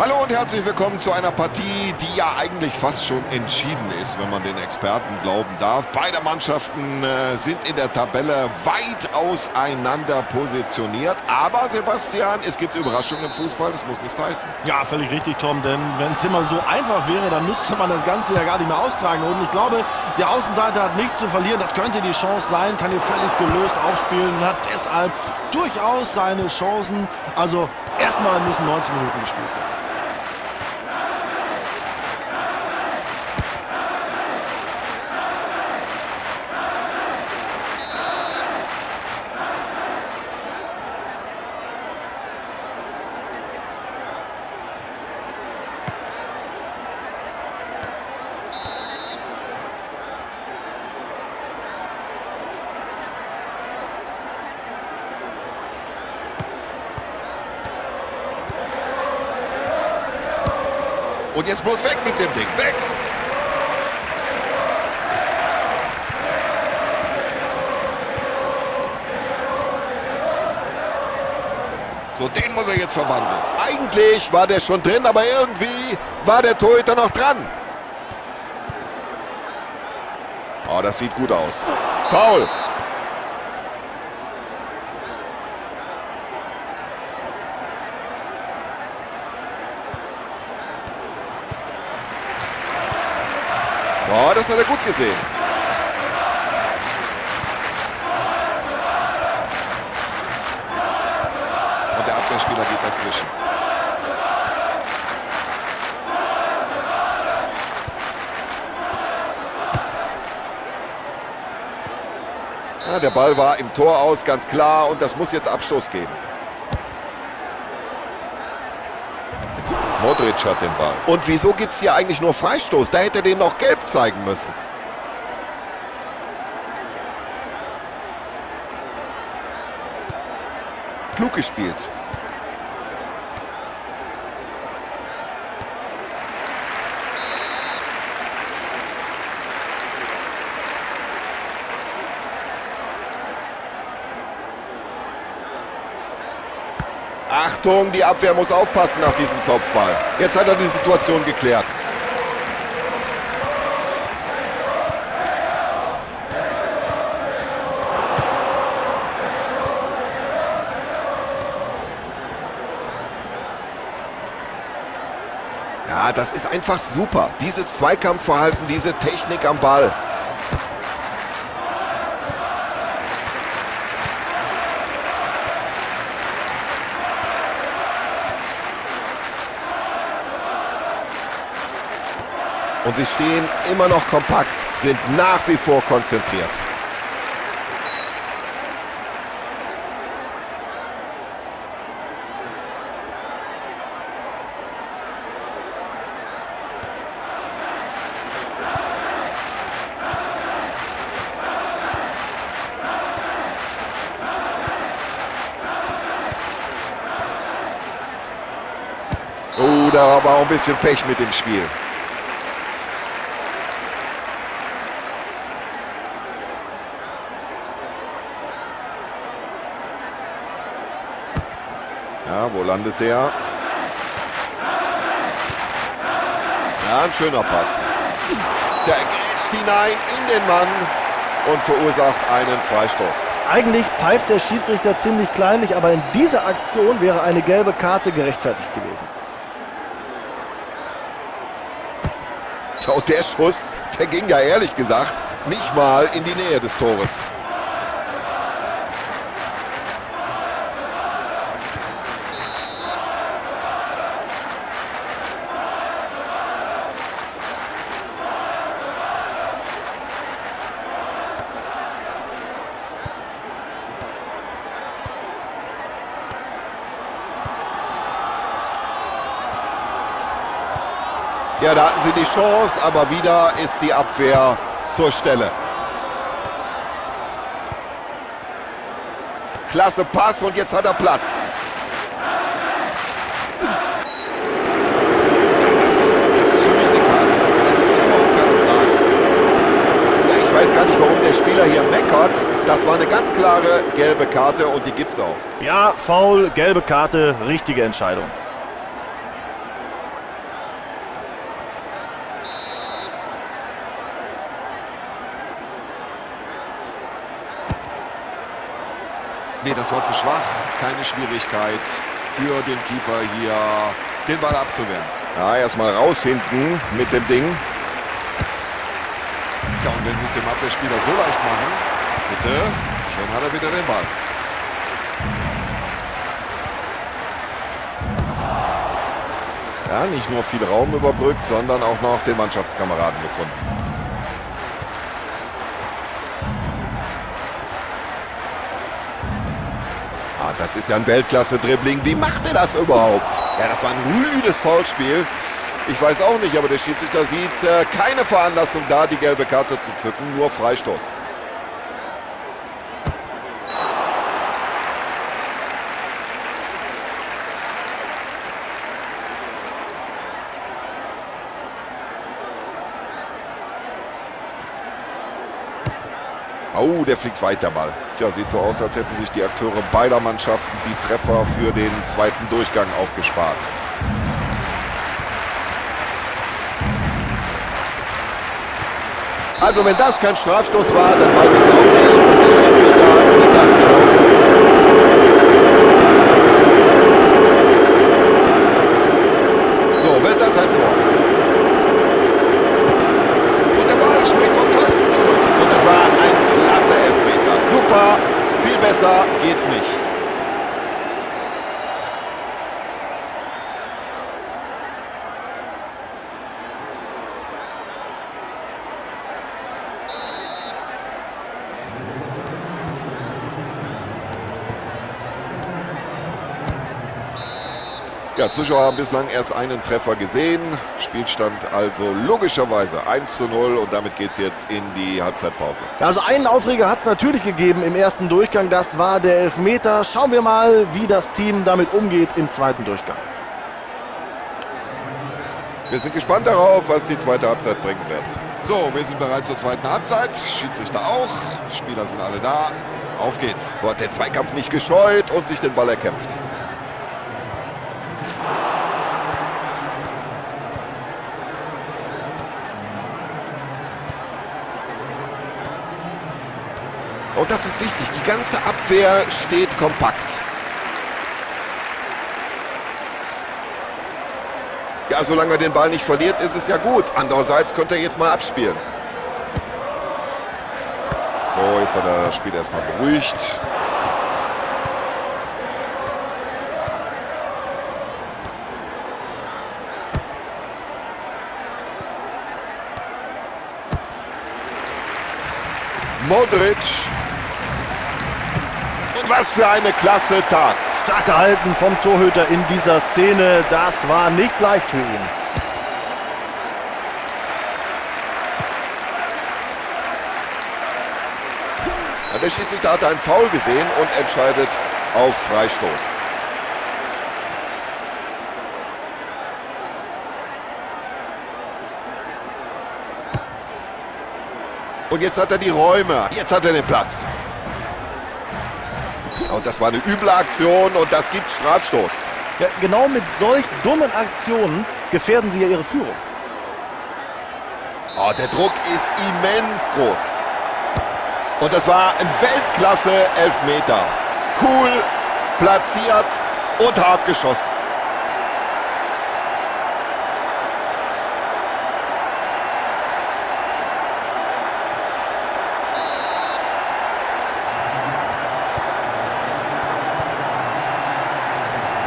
Hallo und herzlich willkommen zu einer Partie, die ja eigentlich fast schon entschieden ist, wenn man den Experten glauben darf. Beide Mannschaften sind in der Tabelle weit auseinander positioniert. Aber Sebastian, es gibt Überraschungen im Fußball, das muss nichts heißen. Ja, völlig richtig, Tom, denn wenn es immer so einfach wäre, dann müsste man das Ganze ja gar nicht mehr austragen. Und ich glaube, der Außenseiter hat nichts zu verlieren. Das könnte die Chance sein, kann hier völlig gelöst aufspielen und hat deshalb durchaus seine Chancen. Also erstmal müssen 90 Minuten gespielt werden. Und jetzt bloß weg mit dem Ding. Weg! So, den muss er jetzt verwandeln. Eigentlich war der schon drin, aber irgendwie war der Torhüter noch dran. Oh, das sieht gut aus. Foul. Oh, das hat er gut gesehen. Und der Abwehrspieler geht dazwischen. Ja, der Ball war im Tor aus, ganz klar. Und das muss jetzt Abstoß geben. Modric hat den Ball. Und wieso gibt's hier eigentlich nur Freistoß? Da hätte er dem noch gelb zeigen müssen. Klug gespielt. Achtung, die Abwehr muss aufpassen nach diesem Kopfball. Jetzt hat er die Situation geklärt. Ja, das ist einfach super. Dieses Zweikampfverhalten, diese Technik am Ball. Und sie stehen immer noch kompakt, sind nach wie vor konzentriert. Oh, da war auch ein bisschen Pech mit dem Spiel. Ja, wo landet der? Ja, ein schöner Pass. Der grätscht hinein in den Mann und verursacht einen Freistoß. Eigentlich pfeift der Schiedsrichter ziemlich kleinlich, aber in dieser Aktion wäre eine gelbe Karte gerechtfertigt gewesen. Schau, der Schuss, der ging ja ehrlich gesagt nicht mal in die Nähe des Tores. Ja, da hatten sie die Chance, aber wieder ist die Abwehr zur Stelle. Klasse Pass und jetzt hat er Platz. Das ist für mich eine Karte. Das ist überhaupt keine Frage. Ja, ich weiß gar nicht, warum der Spieler hier meckert. Das war eine ganz klare gelbe Karte und die gibt's auch. Ja, Foul, gelbe Karte, richtige Entscheidung. Nee, das war zu schwach. Keine Schwierigkeit für den Keeper hier, den Ball abzuwehren. Ja, erstmal raus hinten mit dem Ding. Ja, und wenn sie es dem Abwehrspieler so leicht machen, bitte, schon hat er wieder den Ball. Ja, nicht nur viel Raum überbrückt, sondern auch noch den Mannschaftskameraden gefunden. Ah, das ist ja ein Weltklasse-Dribbling. Wie macht er das überhaupt? Ja, das war ein rüdes Foulspiel. Ich weiß auch nicht, aber der Schiedsrichter sieht keine Veranlassung da, die gelbe Karte zu zücken. Nur Freistoß. Oh, der fliegt weit, der Ball. Tja, sieht so aus, als hätten sich die Akteure beider Mannschaften die Treffer für den zweiten Durchgang aufgespart. Also, wenn das kein Strafstoß war, dann weiß ich es auch nicht. Und der Schiedsrichter sieht das genauso. So, wird das ein Tor? Und der Ball springt vom Pfosten zurück. Und das war ein klasse Elfmeter. Super, viel besser geht's nicht. Ja, Zuschauer haben bislang erst einen Treffer gesehen. Spielstand also logischerweise 1:0 und damit geht's jetzt in die Halbzeitpause. Also einen Aufreger hat's natürlich gegeben im ersten Durchgang. Das war der Elfmeter. Schauen wir mal, wie das Team damit umgeht im zweiten Durchgang. Wir sind gespannt darauf, was die zweite Halbzeit bringen wird. So, wir sind bereit zur zweiten Halbzeit. Schiedsrichter auch. Spieler sind alle da. Auf geht's. Boah, hat der Zweikampf nicht gescheut und sich den Ball erkämpft. Und das ist wichtig, die ganze Abwehr steht kompakt. Ja, solange er den Ball nicht verliert, ist es ja gut. Andererseits könnte er jetzt mal abspielen. So, jetzt hat er das Spiel erstmal beruhigt. Modric. Und was für eine klasse Tat. Stark gehalten vom Torhüter in dieser Szene. Das war nicht leicht für ihn. Ja, der Schiedsrichter hat einen Foul gesehen und entscheidet auf Freistoß. Und jetzt hat er die Räume, jetzt hat er den Platz. Und das war eine üble Aktion und das gibt Strafstoß. Ja, genau mit solch dummen Aktionen gefährden sie ja ihre Führung. Oh, der Druck ist immens groß. Und das war ein Weltklasse-Elfmeter. Cool, platziert und hart geschossen.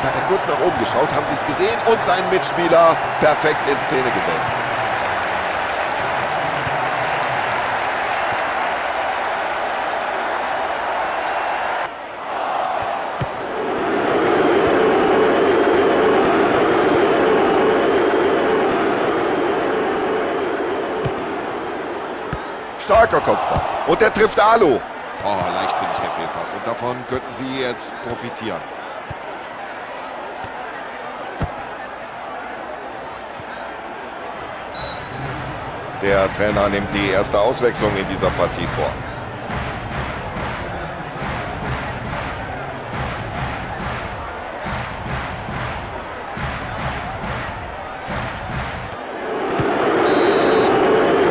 Da hat er kurz nach oben geschaut, haben Sie es gesehen und seinen Mitspieler perfekt in Szene gesetzt. Starker Kopfball. Und der trifft Alu. Oh, leichtsinnig der Fehlpass. Und davon könnten sie jetzt profitieren. Der Trainer nimmt die erste Auswechslung in dieser Partie vor.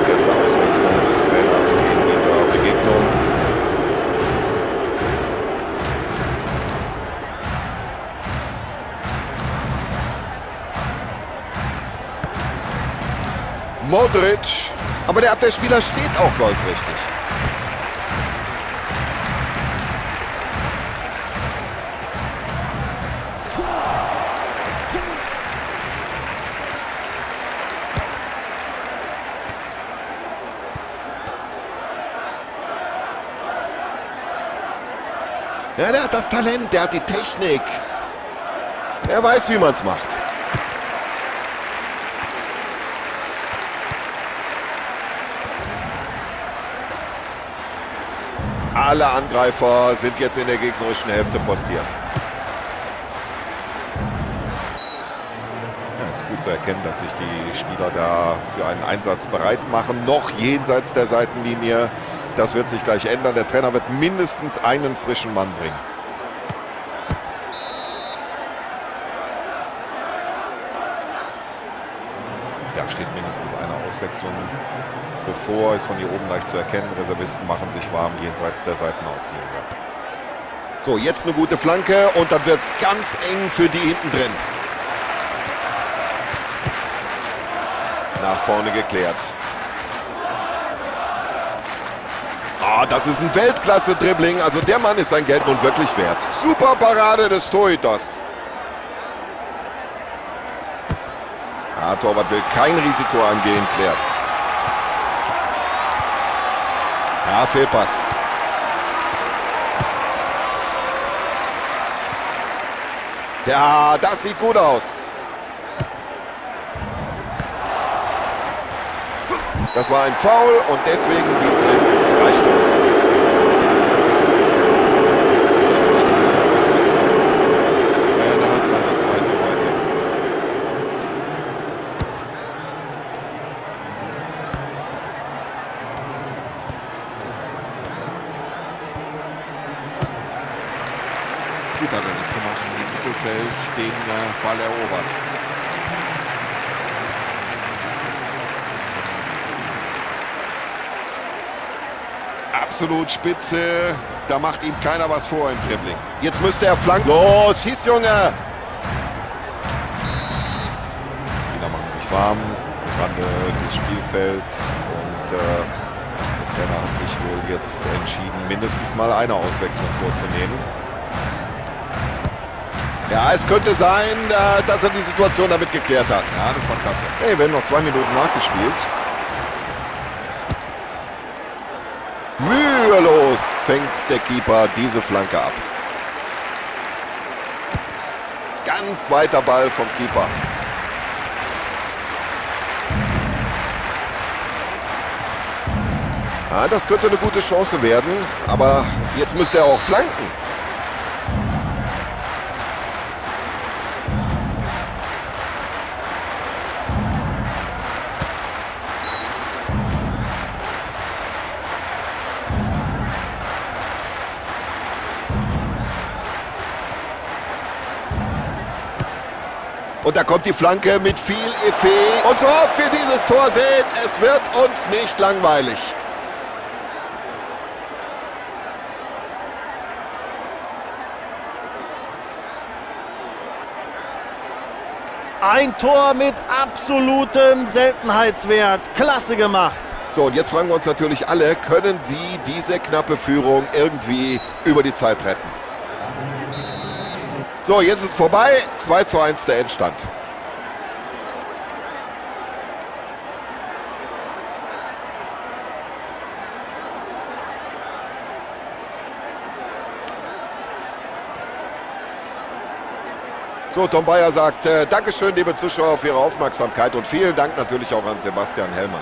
Erste Auswechslung des Trainers in dieser Begegnung. Modric. Aber der Abwehrspieler steht auch goldrichtig. Ja, der hat das Talent, der hat die Technik. Er weiß, wie man es macht. Alle Angreifer sind jetzt in der gegnerischen Hälfte postiert. Ja, ist gut zu erkennen, dass sich die Spieler da für einen Einsatz bereit machen. Noch jenseits der Seitenlinie. Das wird sich gleich ändern. Der Trainer wird mindestens einen frischen Mann bringen. Da steht mindestens eine Auswechslung bevor. Ist von hier oben leicht zu erkennen. Reservisten machen sich warm jenseits der Seitenauslinie. So, jetzt eine gute Flanke und dann wird es ganz eng für die hinten drin. Nach vorne geklärt. Ah, das ist ein Weltklasse-Dribbling. Also der Mann ist sein Geld nun wirklich wert. Super Parade des Torhüters. Ah, Torwart will kein Risiko angehen, klärt. Ja, Fehlpass. Ja, das sieht gut aus. Das war ein Foul und deswegen gibt es Freistoß. Des Trainers, seine zweite heute. Gut hat er das gemacht, im Mittelfeld den Ball erobert. Absolut spitze, da macht ihm keiner was vor im Dribbling. Jetzt müsste er flanken. Los, schieß, Junge! Spieler machen sich warm am Rande des Spielfelds und der Trainer hat sich wohl jetzt entschieden, mindestens mal eine Auswechslung vorzunehmen. Ja, es könnte sein, dass er die Situation damit geklärt hat. Ja, das war klasse. Hey, wir haben noch 2 Minuten nachgespielt. Mühelos fängt der Keeper diese Flanke ab. Ganz weiter Ball vom Keeper. Ja, das könnte eine gute Chance werden, aber jetzt müsste er auch flanken. Und da kommt die Flanke mit viel Effet. Und so oft wir dieses Tor sehen, es wird uns nicht langweilig. Ein Tor mit absolutem Seltenheitswert. Klasse gemacht. So, und jetzt fragen wir uns natürlich alle, können sie diese knappe Führung irgendwie über die Zeit retten? So, jetzt ist vorbei. 2:1 der Endstand. So, Tom Bayer sagt, Dankeschön, liebe Zuschauer, für Ihre Aufmerksamkeit und vielen Dank natürlich auch an Sebastian Hellmann.